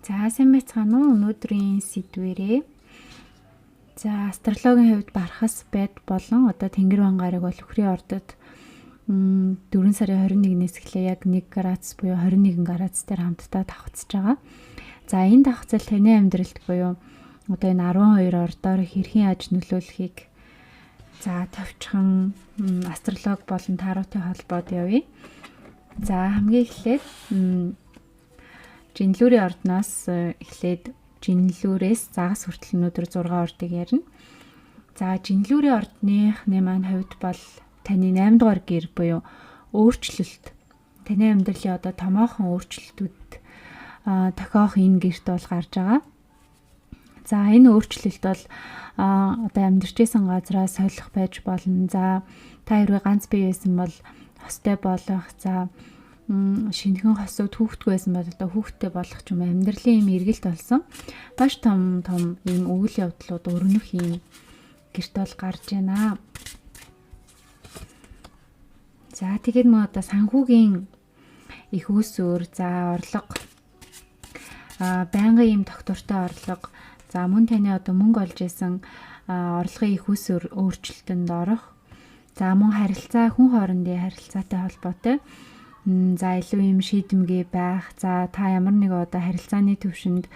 За, сайн байцгаана уу? Өнөөдрийн сэдвэрээ за астрологийн хувьд бархас байд болон одоо Тэнгэр ван гараг бол Үхрийн ордод 4 сарын 21-ээс эхлээ яг 1 градус буюу 21 градус дээр хамтдаа давхцаж байгаа. За, энэ давхцал таны амьдралд буюу одоо энэ 12 ордоор хэрхэн яаж нөлөөлөхийг за товчхон астролог болон таротын холбоод явъя. За, хамгийн эхлээд Жинлүүрийн ордноос эхлээд жинлүүрээс загас хүртэл өнөөдөр 6 ордыг ярина. За, жинлүүрийн ордныхны маань хувьд бол таны 8 дугаар гэр буюу өөрчлөлт, таны амьдралын одоо томоохон өөрчлөлтүүд тохиох энэ гэрт бол гарч байгаа. За, энэ өөрчлөлт бол одоо амьдарч исэн газраа солих байж болно. За, та хэрвээ ганц бие байсан бол хостой болох, за шинэхэн хосууд хүүхдгүй байсан бол одоо хүүхдтэй болох ч юм, амьдралын юм эргэлт болсон. Маш том том ийм үйл явдлууд өрнөх юм гэрт бол гарч байна. За, тэгээд мөн одоо санхүүгийн их үүсвэр, за орлого, байнгын ийм тогтвортой орлого, за мөн таны одоо мөнгө олж исэн орлогын их үүсвэр өөрчлөлтөнд орох. За, мөн харилцаа, хүн хоорондын харилцаатай холбоотой за илүү юм шийдэмгий байх. За, та ямар нэг одоо харилцааны төвшөнд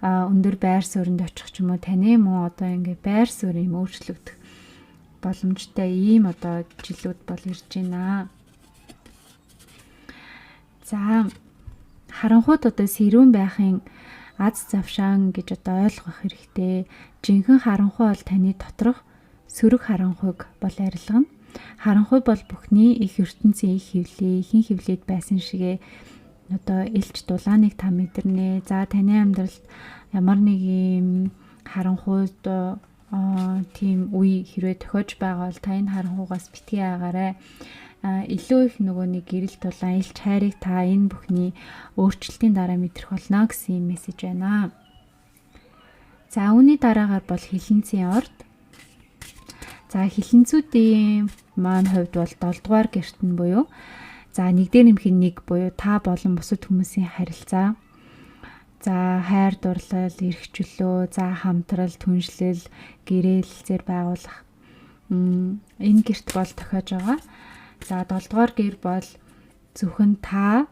өндөр байр суурьнд очих ч юм уу, таны мөн одоо ингээ байр суурь юм өөрчлөгдөх боломжтой ийм одоо жилүүд бол ирж байна. За, харанхууд одоо сэрүүн байхын аз завшаан гэж одоо ойлгох хэрэгтэй. Жинхэнэ харанхуй бол таны доторх сөрөг харанхуйг бол арилгана. Харанхуй бол бүхний их ертөнцийн их хөвлөө, ихэн хөвлөд байсан шигэ одоо элч дулааныг та мэдэрнэ. За, таны амьдралд ямар нэг юм харанхуйд тийм үе хэрвээ тохиож байгаа бол та энэ харанхуйгаас битгий агаарай. Илүү их нөгөө нэг гэрэл дулаан, элч хайрыг та энэ бүхний өөрчлөлтийн дараа мэдрэх болно гэсэн юм мессеж байна. За, үүний дараагаар бол хилэнцийн орд. За, хилэнцүүдийн маань хувьд бол 7 дугаар гэрт нь буюу за 1 дээр нэмэх нь 1 буюу та болон бусад хүмүүсийн харилцаа. За, хайр дурлал, эрх чөлөө, за хамтрал, түншлэл, гэрээлзээр байгуулах энэ гэрт бол тохиож байгаа. За, 7 дугаар гэр бол зөвхөн та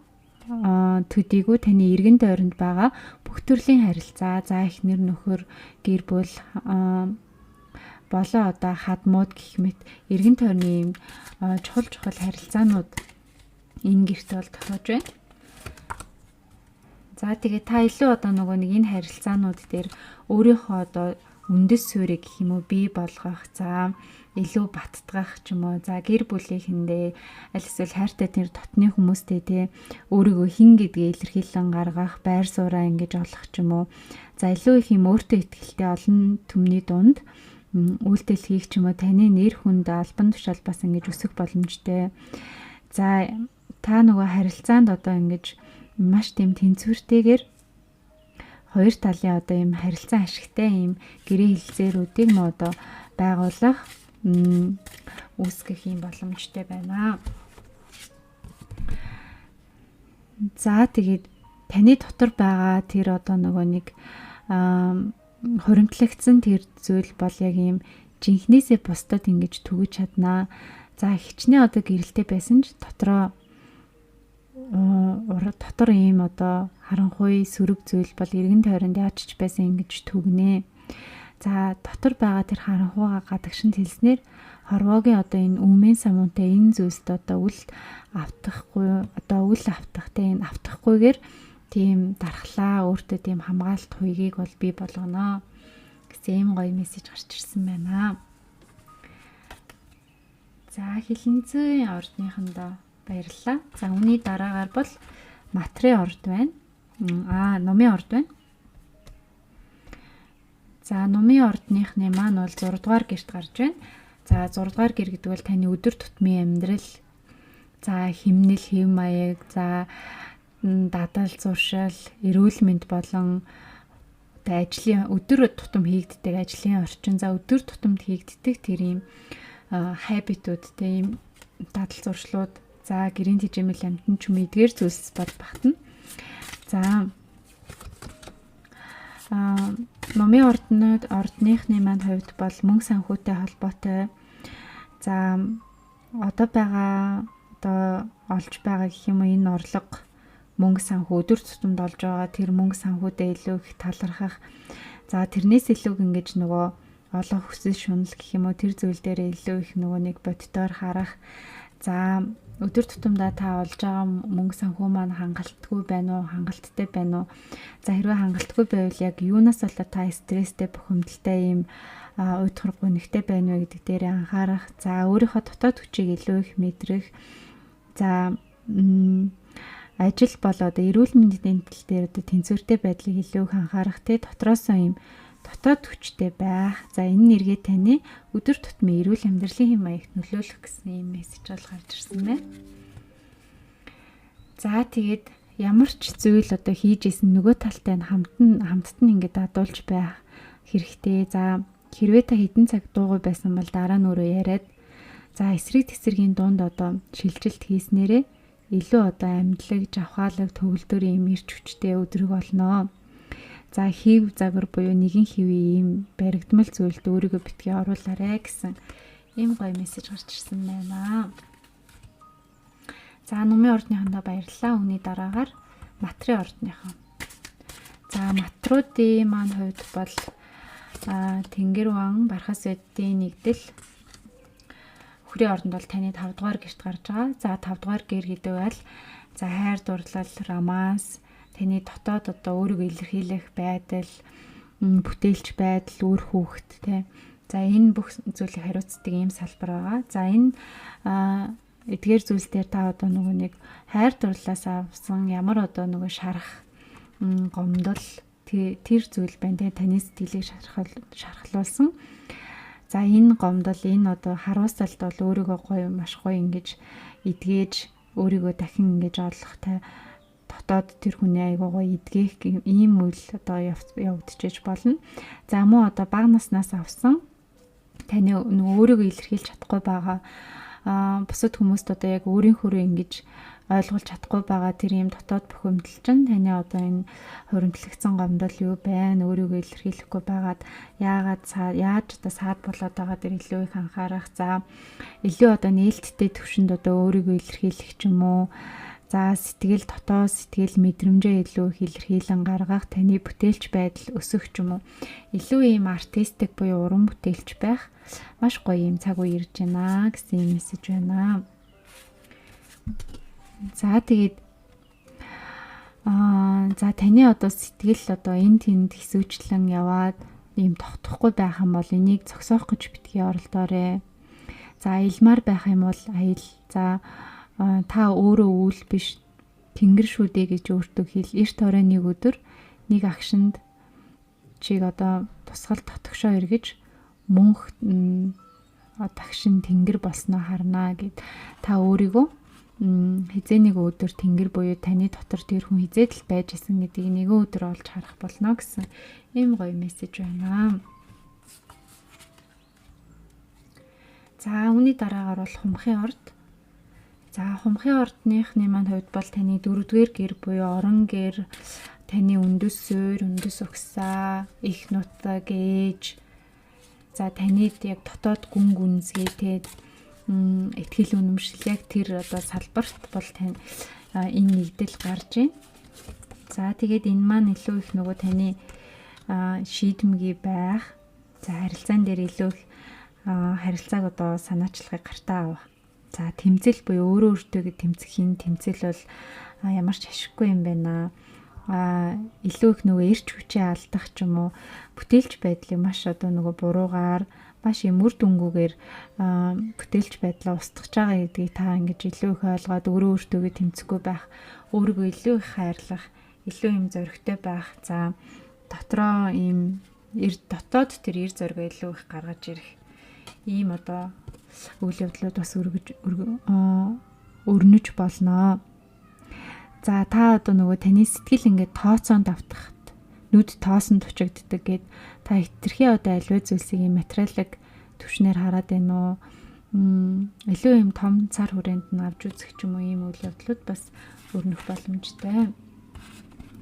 төдийгүй таны эргэн тойронд байгаа бүх төрлийн харилцаа, за эхнэр нөхөр, гэр бүл болоо одоо хадмууд гэх мэт эргэн тойрны юм чухал чухал харилцаанууд энэ гэрт бол тохиож байна. За, тэгээ та илүү одоо нөгөө нэг энэ харилцаанууд дээр өөрийнхөө одоо үндэс суурийг гэх юм уу бий болгох, за илүү баттгах ч юм уу, за гэр бүлийнхэндээ аль эсвэл хайртай тэр дотны хүмүүстэй те өөрийгөө хэн гэдгээ илэрхийлэн гаргах, байр сууриа ингэж олох ч юм уу, за илүү их юм өөртөө ихтэй олон түмний дунд үйлдэл хийх ч юм уу, таны нэр хүнд албан тушаал бас ингэж өсөх боломжтой. За, та нөгөө харилцаанд одоо ингэж маш тийм тэнцвэртэйгээр хоёр талын одоо ийм харилцан ашигтай ийм гэрээ хэлцээрүүдийг мө одоо байгуулах, үүсгэх юм боломжтой байна. За, тэгээд таны дотор байгаа тэр одоо нөгөө нэг хуримтлагцсан тэр зүйл бол яг ийм жинхнээсээ бусдад ингэж түгэж чаднаа. За, хичнээн одоо гэрэлтэй байсан ч дотроо дотор ийм одоо харанхуй сөрөг зүйл бол эргэн тойронд яаж ч байсан ингэж түгнэ. За, дотор байгаа тэр харанхуйгаа гадагшин хэлснээр хорвоогийн одоо энэ өмнө самуунтай энэ зүйлсд одоо үл автахгүй, одоо үл автах те энэ автахгүйгээр тийм дархлаа, өөртөө тийм хамгаалалт хуйгийг бол бий болгоно гэсэн ийм гоё мессеж гарч ирсэн байна. За, хилэнцэн ордныхондоо баярлалаа. За, үүний дараагаар бол матрын орд байна. Нумын орд байна. За, нумын ордныхны маань бол 6 дугаар гэрт гарч байна. За, 6 дугаар гэр гэдэг бол таны өдөр тутмын амьдрал, за химнэл, хэв маяг, за дадал зуршил, эрүүл мэнд болон одоо ажлын өдөр тутам хийгддэг ажлын орчин, за өдөр тутамд хийгддэг тэр ийм habit-ууд те ийм дадал зуршлууд, за гэрийн тэжээмэл, амтан ч юм эдгээр зүйлс бол багтана. За, Нумын ордныхны маань хувьд бол мөнгө санхүүтэй холбоотой. За одоо байгаа одоо олж байгаа гэх юм уу энэ орлого мөнгө санхүү өдөр тутамд олж байгаа тэр мөнгө санхүүдээ илүү их талархах. За тэрнээс илүү ингэж нөгөө олон хүсэл шунал гэх юм уу тэр зүйл дээр илүү их нөгөө нэг боддоор харах. За өдөр тутамдаа та олж байгаа мөнгө санхүү маань хангалтгүй байна уу, хангалттай байна уу? За хэрвээ хангалтгүй байвал яг юунаас болоод та стресстэй, бухимдалтай ийм уйтгар гунигтай байна вэ гэдэг дээр анхаарах. За өөрийнхөө дотоод хүчийг илүү их мэдрэх. За ажил бол одоо эрүүл мэндийн тал дээр одоо тэнцвэртэй байдлыг илүү их анхаарах, те дотроосоо ийм дотоод хүчтэй байх. За энэ нэргээ таны өдөр тутмын эрүүл амьдралын хэм маягт нөлөөлөх гэсэн ийм мессеж бол гарч ирсэн байна. За тэгээд ямар ч зүйл одоо хийж исэн нөгөө талтай нь хамтд нь ингээд дадуулж байх хэрэгтэй. За хэрвээ та хэдэн цаг дуугүй байсан бол дараа нь өөрөө яриад за эсрэг тесрэгийн дунд одоо шилжилт хийснээрээ илүү одоо амьдлаг, жавхаалаг, төгөлдөр ийм ирч хүчтэй өдрөг болно. За хийв загвар буюу нэгэн хэвийн ийм баригдмал зүйлд өөрийгөө битгий оруулаарэ гэсэн ийм гоё мессеж гарч ирсэн байна. За нумын ордныхондоо баярлалаа. Үүний дараагаар матрын ордныхон. За матруудын маань хувьд бол Тэнгэр ван Бархас эдийн нэгдэл Үхрийн ордонд бол таны 5 дугаар гэрт гарч байгаа. За 5 дугаар гэр гэдэг бол за хайр дурлал, романс, таны дотоод одоо өөрийгөө илэрхийлэх байдал, бүтээлч байдал, үр хүүхэд те. За энэ бүх зүйлийг хариуцдаг ийм салбар байгаа. За энэ эдгээр зүйлс дээр та одоо нөгөө нэг хайр дурлалаас авсан ямар одоо нөгөө шарах гомдол тэр зүйл байна те, таны сэтгэлийг шархлуулсан. За энэ гомдол, энэ одоо харуулсалт бол өөрийгөө гоё маш гоё ингэж эдгэж өөрийгөө дахин ингэж олох та дотоод тэр хүний айгуу гоё эдгэх ийм үйл одоо явагдчихэж болно. За мөн одоо бага наснаас авсан таны нөгөө өөрийгөө илэрхийлж чадахгүй байгаа бусад хүмүүст одоо яг өөрийнхөөрөө ингэж ойлгуулж чадахгүй байгаа тэр ийм дотоод бухимдал чинь таны одоо энэ хуримтлагдсан гомдол юу байна, өөрийгөө илэрхийлэхгүй байгаад яагаад яаж одоо саад болоод байгаа дээр илүү их анхаарах. За илүү одоо нээлттэй төвшөнд одоо өөрийгөө илэрхийлэх ч юм уу. За сэтгэл дотоод сэтгэл мэдрэмжээ илүү их илэрхийлэн гаргах, таны бүтээлч байдал өсөх ч юм уу. Илүү ийм артистик буюу уран бүтээлч байх маш гоё ийм цаг үе ирж байна гэсэн ийм мессеж байна. За тэгээд за таны одоо сэтгэл одоо энэ тэнд хэсүүчлэн яваад ийм тогтохгүй байх юм бол энийг зогсоох гэж битгий оролдоорой. За аялмаар байх юм бол аял. За та өөрөө үйл биш тэнгэр шүү дээ гэж өөртөө хэл. Эрт орой нэг өдөр нэг агшинд чиг одоо тусгал дотгошоо эргэж мөнх тагшин тэнгэр болсноо харнаа гэд та өөрийгөө хизээ нэг өдөр тэнгэр буюу таны дотор тэр хүн хизээд л байж исэн гэдгийг нэгэн өдөр олж харах болно гэсэн ийм гоё мессеж байна. За үүний дараагаар бол хумхын орд. За хумхын ордныхны маань хувьд бол таны дөрөвдүгээр гэр буюу орон гэр, таны үндэс суурь, үндэс угсаа, их нутаг, ээж. За таны яг дотоод гүн гүнзгий те итгэл үнэмшил яг тэр одоо салбарт бол тань энэ нэгдэл гарч байна. За тэгээд энэ маань илүү их нөгөө таны шийдэмгий байх. За харилцаан дээр илүү их харилцааг одоо санаачлагыг гартаа авах. За тэмцэл буюу өөрөө өөртөө тэмцэх энэ тэмцэл бол ямар ч ашиггүй юм байна. Илүү их нөгөө эрч хүчээ алдах ч юм уу, бүтээлч байдлыг маш одоо нөгөө буруугаар маш юм үр дүнгүүгээр бүтээлч байдлаа устгах байгаа гэдгийг та ингэж илүү их ойлгоод өөрөө өөртөөгөө тэмцэхгүй байх, өөрийгөө илүү их хайрлах, илүү юм зоригтой байх. За дотроо ийм дотоод тэр эр зоригоо илүү их гаргаж ирэх ийм одоо үйл явдлууд бас өрнөж болно. За та одоо нөгөө таны сэтгэл ингээд тооцоонд автахад нүд тоосон тучигддаг гэд та хитрхи одоо аливаа зүйлсийг юм материалыг төвшнээр хараад байна уу? Илүү юм том цар хүрээнд нь авч үзэх ч юм уу ийм үйл явдлууд бас өрнөх боломжтой.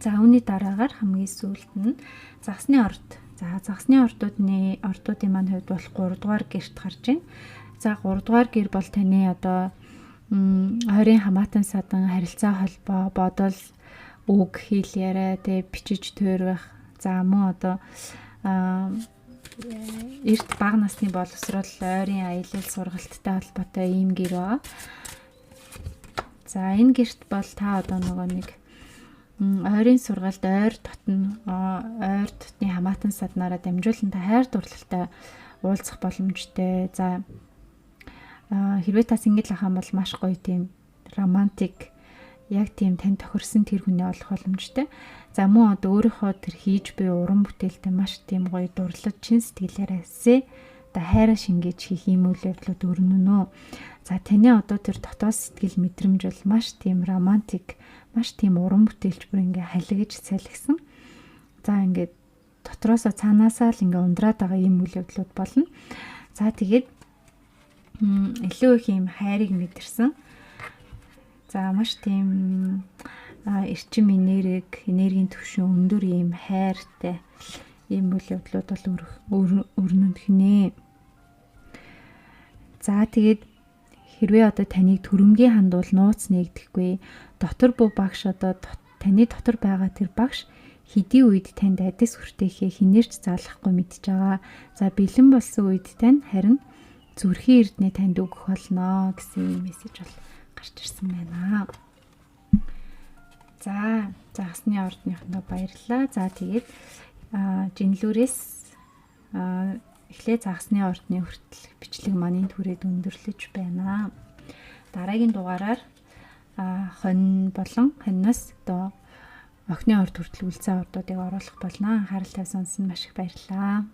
За үүний дараагаар хамгийн сүүлд нь загасны орд. За загасны ордуудын маань хувьд бол 3 дугаар гэрт гарч байна. За 3 дугаар гэр бол таны одоо 20-ын хамаатан садан, харилцаа холбоо, бодол, үг, хэл яриа, тэ бичиж туйрах. За мөн одоо эрт бага насны боловсрол, ойрын аялал, сургалттай холбоотой ийм гэр байгаа. За энэ гэрт бол та одоо нөгөө нэг ойрын сургалт, ойр дотн, ойр дотны хамаатан саднараа дамжуулан та хайр дурлалтай уулзах боломжтой. За хэрвээ та single ах юм бол маш гоё тийм романтик, яг тийм тань тохирсон тэр хүнээ олох боломжтой. За мөн одоо өөрийнхөө тэр хийж буй уран бүтээлтэй маш тийм гоё дурлаж, чин сэтгэлээрээ одоо хайраа шингээж хийх юм үйл явдлууд өрнөнө. За таны одоо тэр дотоод сэтгэл мэдрэмж бол маш тийм романтик, маш тийм уран бүтээлч бүр ингээ халигж салгисан. За ингээд дотроосоо цаанаасаа л ингээ ундраад байгаа юм үйл явдлууд болно. За тэгээд илүү их юм хайрыг мэдэрсэн. За маш тийм эрчим энерги, энергийн түвшин өндөр ийм хайртай ийм үйл явдлууд бол өрнөх нэ. За тэгээд хэрвээ одоо таныг төрөмгийн хандвал нууц нээгдэхгүй. Дотор буй багш, одоо таны дотор байгаа тэр багш хэдий үед танд адис хүртээхээ хинээрч заалахгүй мэдж байгаа. За бэлэн болсон үед тань харин зүрхийн эрдэнэ танд өгөх болно гэсэн юм мессеж бол гарч ирсэн байна. За загасны ордныхондоо баярлалаа. За тэгээд жинлүүрээс эхлээ загасны ордны хүртэл бичлэг маань түрээд өндөрлөж байна. Дараагийн дугаараар хонь болон хоньноос одоо охины орд хүртэл үлдсэн ордуудыг оруулах болно. Анхаарал тавьсан маш их баярлалаа.